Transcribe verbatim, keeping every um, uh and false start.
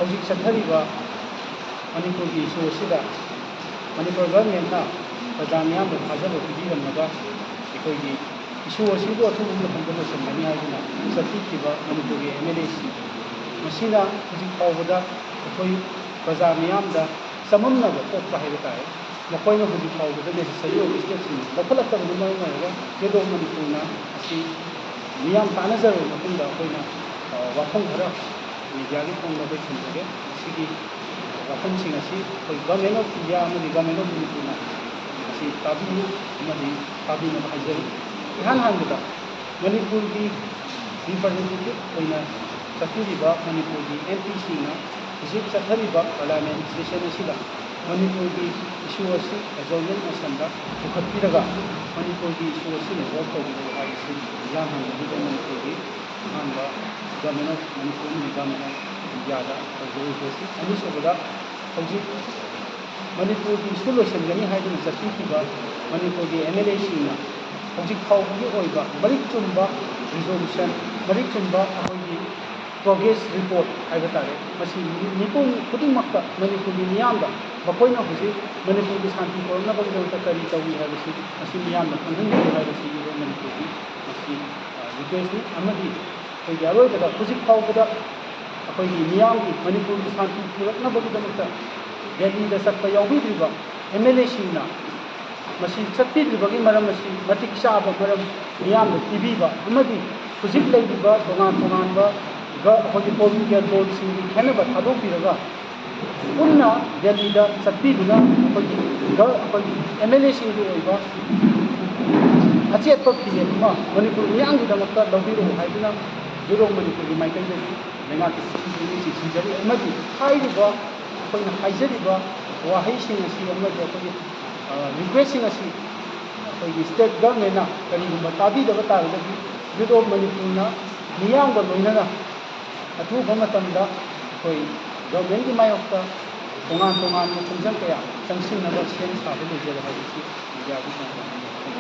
ꯍꯧꯖꯤꯛ ꯆꯠꯊꯔꯤꯕ ꯃꯅꯤꯄꯨꯔꯒꯤ ꯏꯁꯨ ꯑꯁꯤꯗ ꯃꯅꯤꯄꯨꯔ ꯒꯚꯔꯟꯃꯦꯟꯠꯅ ꯄ꯭ꯔꯖꯥ ꯃꯤꯌꯥꯝꯗ ꯊꯥꯖꯕ ꯄꯤꯕꯤꯔꯝꯂꯒ ꯑꯩꯈꯣꯏꯒꯤ ꯏꯁꯨ ꯑꯁꯤꯕꯨ ꯑꯊꯨꯕ ꯃꯇꯝꯗ ꯂꯣꯏꯁꯤꯟꯒꯅꯤ ꯍꯥꯏꯗꯨꯅ ꯆꯠꯄꯤꯈꯤꯕ ꯃꯅꯤꯄꯨꯔꯒꯤ ꯑꯦꯝ ꯑꯦꯜ ꯑꯦꯁꯤꯡ, ꯃꯁꯤꯅ ꯍꯧꯖꯤꯛ ꯐꯥꯎꯕꯗ ꯑꯩꯈꯣꯏ ꯄ꯭ꯔꯖꯥ ꯃꯤꯌꯥꯝꯗ ꯆꯃꯝꯅꯕ ꯄꯣꯛꯄ ꯍꯥꯏꯕ ꯇꯥꯔꯦ꯫ ꯃꯈꯣꯏꯅ ꯍꯧꯖꯤꯛ ꯐꯥꯎꯕꯗ ꯅꯦꯁꯦꯁꯔꯤ ꯑꯣꯏꯕ ꯁ꯭ꯇꯦꯞꯁꯤꯡ ꯂꯧꯈꯠꯂꯛꯇꯕꯅ ꯃꯔꯝ ꯑꯣꯏꯔꯒ ꯖꯦꯗꯣ ꯃꯅꯤꯄꯨꯔꯅ ꯑꯁꯤ ꯃꯤꯌꯥꯝ ꯇꯥꯟꯅꯖꯔꯕ ꯃꯇꯨꯡꯗ ꯑꯩꯈꯣꯏꯅ, ꯑ, ꯋꯥꯐꯝ ꯈꯔ ꯃꯦꯗꯤꯌꯥꯒꯤ ꯊꯣꯡꯗ ꯑꯩꯈꯣꯏ ꯊꯝꯖꯒꯦ꯫ ꯁꯤꯒꯤ ꯋꯥꯐꯝꯁꯤꯡ ꯑꯁꯤ ꯑꯩꯈꯣꯏ ꯒꯚꯔꯟꯃꯦꯟꯠ ꯑꯣꯐ ꯏꯟꯗꯤꯌꯥ ꯑꯃꯗꯤ ꯒꯚꯔꯟꯃꯦꯟꯠ ꯑꯣꯐ ꯃꯅꯤꯄꯨꯔꯅ ꯑꯁꯤ ꯇꯥꯕꯤꯌꯨ ꯑꯃꯗꯤ ꯇꯥꯕꯤꯅꯕ ꯍꯥꯏꯖꯔꯤ꯫ ꯏꯍꯥꯟ ꯍꯥꯟꯕꯗ ꯃꯅꯤꯄꯨꯔꯒꯤ ꯔꯤꯄ꯭ꯔꯖꯦꯟꯇꯦꯇꯤꯚ ꯑꯣꯏꯅ ꯆꯠꯄꯤꯔꯤꯕ ꯃꯅꯤꯄꯨꯔꯒꯤ ꯑꯦꯝ ꯄꯤꯁꯤꯡꯅ ꯍꯧꯖꯤꯛ ꯆꯠꯊꯔꯤꯕ ꯄꯥꯔꯂꯤꯌꯥꯃꯦꯟꯠ ꯁꯦꯁꯟ ꯑꯁꯤꯗ ꯃꯅꯤꯄꯨꯔꯒꯤ ꯏꯁꯨ ꯑꯁꯤ ꯑꯦꯖꯣꯔꯟꯃꯦꯟꯠ ꯃꯣꯁꯟꯗ ꯄꯨꯈꯠꯄꯤꯔꯒ ꯃꯅꯤꯄꯨꯔꯒꯤ ꯏꯁꯨ ꯑꯁꯤ ꯔꯤꯖꯣꯜꯕ ꯇꯧꯕꯤꯔꯛꯎ ꯍꯥꯏꯕꯁꯤ ꯏꯍꯥꯟ ꯍꯥꯟꯕꯗꯨꯗ ꯃꯅꯤꯄꯨꯔꯒꯤ ꯑꯍꯥꯟꯕ ꯒꯚꯔꯟꯃꯦꯟꯠ ꯑꯣꯐ ꯃꯅꯤꯄꯨꯔ ꯑꯃꯗꯤ ꯒꯚꯔꯟꯃꯦꯟꯠ ꯑꯣꯐ ꯏꯟꯗꯤꯌꯥꯗ ꯇꯧꯖꯔꯤꯕ ꯑꯁꯤ꯫ ꯑꯅꯤꯁꯨꯕꯗ, ꯍꯧꯖꯤꯛ ꯃꯅꯤꯄꯨꯔꯒꯤ ꯏꯁꯨ ꯂꯣꯏꯁꯤꯟꯒꯅꯤ ꯍꯥꯏꯗꯨꯅ ꯆꯠꯄꯤꯈꯤꯕ ꯃꯅꯤꯄꯨꯔꯒꯤ ꯑꯦꯝ ꯑꯦꯜ ꯑꯦꯁꯤꯡꯅ ꯍꯧꯖꯤꯛ ꯐꯥꯎꯕꯒꯤ ꯑꯣꯏꯕ ꯃꯔꯤꯛ ꯆꯨꯝꯕ ꯔꯤꯖꯣꯂꯨꯁꯟ, ꯃꯔꯤꯛ ꯆꯨꯝꯕ ꯑꯩꯈꯣꯏꯒꯤ ꯄ꯭ꯔꯣꯒ꯭ꯔꯦꯁ ꯔꯤꯄꯣꯔꯠ ꯍꯥꯏꯕ ꯇꯥꯔꯦ, ꯃꯁꯤ ꯃꯤ-, ꯃꯤꯄꯨꯝ ꯈꯨꯗꯤꯡꯃꯛꯇ ꯃꯅꯤꯄꯨꯔꯒꯤ ꯃꯤꯌꯥꯝꯗ ꯃꯈꯣꯏꯅ ꯍꯧꯖꯤꯛ ꯃꯅꯤꯄꯨꯔꯒꯤ ꯁꯥꯟꯇꯤ ꯄꯨꯔꯛꯅꯕꯒꯤꯗꯃꯛꯇ ꯀꯔꯤ ꯇꯧꯏ ꯍꯥꯏꯕꯁꯤ ꯃꯁꯤ ꯃꯤꯌꯥꯝꯅ ꯈꯪꯍꯟꯕꯤꯌꯨ ꯍꯥꯏꯕꯁꯤ ꯏꯔꯣ ꯃꯅꯤꯄꯨꯔꯒꯤ ꯃꯁꯤ, ꯑ, ꯔꯤꯀ꯭ꯋꯦꯁꯅꯤ꯫ ꯑꯃꯗꯤ ꯑꯩꯈꯣꯏꯒꯤ ꯑꯔꯣꯏꯕꯗ ꯍꯧꯖꯤꯛ ꯐꯥꯎꯕꯗ ꯑꯩꯈꯣꯏꯒꯤ ꯃꯤꯌꯥꯝꯒꯤ, ꯃꯅꯤꯄꯨꯔꯒꯤ ꯁꯥꯟꯇꯤ ꯄꯨꯔꯛꯅꯕꯒꯤꯗꯃꯛꯇ ꯗꯦꯜꯂꯤꯗ ꯆꯠꯄ ꯌꯥꯎꯕꯤꯗ꯭ꯔꯤꯕ ꯑꯦꯝ ꯑꯦꯜ ꯑꯦꯁꯤꯡꯅ ꯃꯁꯤ ꯆꯠꯄꯤꯗ꯭ꯔꯤꯕꯒꯤ ꯃꯔꯝ ꯑꯁꯤ ꯃꯇꯤꯛ ꯆꯥꯕ ꯃꯔꯝ ꯃꯤꯌꯥꯝꯗ ꯄꯤꯕꯤꯕ ꯑꯃꯗꯤ ꯍꯧꯖꯤꯛ ꯂꯩꯔꯤꯕ ꯇꯣꯉꯥꯟ ꯇꯣꯉꯥꯟꯕ ꯒ-, ꯑꯩꯈꯣꯏꯒꯤ ꯄꯣꯂꯤꯇꯤꯀꯦꯜ ꯗꯣꯜꯁꯤꯡꯒꯤ ꯈꯦꯠꯅꯕ ꯊꯥꯗꯣꯛꯄꯤꯔꯒ ꯄꯨꯟꯅ ꯗꯦꯜꯂꯤꯗ ꯆꯠꯄꯤꯗꯨꯅ ꯑꯩꯈꯣꯏꯒꯤ ꯒ-, ꯑꯩꯈꯣꯏꯒꯤ ꯑꯦꯝ ꯑꯦꯜ ꯑꯦꯁꯤꯡꯒꯤ ꯑꯣꯏꯕ ꯑꯆꯦꯠꯄ ꯐꯤꯔꯦꯞ ꯑꯃ ꯃꯅꯤꯄꯨꯔ ꯃꯤꯌꯥꯝꯒꯤꯗꯃꯛꯇ ꯂꯧꯕꯤꯔꯛꯎ ꯍꯥꯏꯗꯨꯅ ꯕ꯭ꯌꯨꯔꯣ ꯃꯅꯤꯄꯨꯔꯒꯤ ꯃꯥꯏꯀꯩꯗꯒꯤ ꯂꯩꯉꯥꯛꯀꯤ ꯁꯤꯟꯃꯤꯁꯤꯡ ꯁꯤꯟꯖꯔꯤ꯫ ꯑꯃꯗꯤ ꯍꯥꯏꯔꯤꯕ ꯑꯩꯈꯣꯏꯅ ꯍꯥꯏꯖꯔꯤꯕ ꯋꯥꯍꯩꯁꯤꯡ ꯑꯁꯤ ꯑꯃꯗꯤ ꯑꯩꯈꯣꯏꯒꯤ, ꯑ, ꯔꯤꯀ꯭ꯋꯦꯁꯁꯤꯡ ꯑꯁꯤ ꯑꯩꯈꯣꯏꯒꯤ ꯁ꯭ꯇꯦꯠ ꯒꯚꯔꯟꯃꯦꯟꯠꯅ ꯀꯔꯤꯒꯨꯝꯕ ꯇꯥꯕꯤꯗꯕ ꯇꯥꯔꯒꯗꯤ ꯕ꯭ꯌꯨꯔꯣ ꯃꯅꯤꯄꯨꯔꯅ ꯃꯤꯌꯥꯝꯒ ꯂꯣꯏꯅꯅ ꯑꯊꯨꯕ ꯃꯇꯝꯗ ꯑꯩꯈꯣꯏ ꯒꯚꯔꯟꯃꯦꯟꯠꯀꯤ ꯃꯥꯌꯣꯛꯇ ꯇꯣꯉꯥꯟ ꯇꯣꯉꯥꯟꯕ ꯈꯣꯡꯖꯪ ꯀꯌꯥ ꯆꯪꯁꯤꯟꯅꯕ ꯁꯦꯝ ꯁꯥꯕ ꯂꯣꯏꯖꯔꯦ ꯍꯥꯏꯕꯁꯤ ꯃꯤꯗꯤꯌꯥꯒꯤ ꯊꯣꯡꯗ ꯍꯥꯏꯖꯔꯤ꯫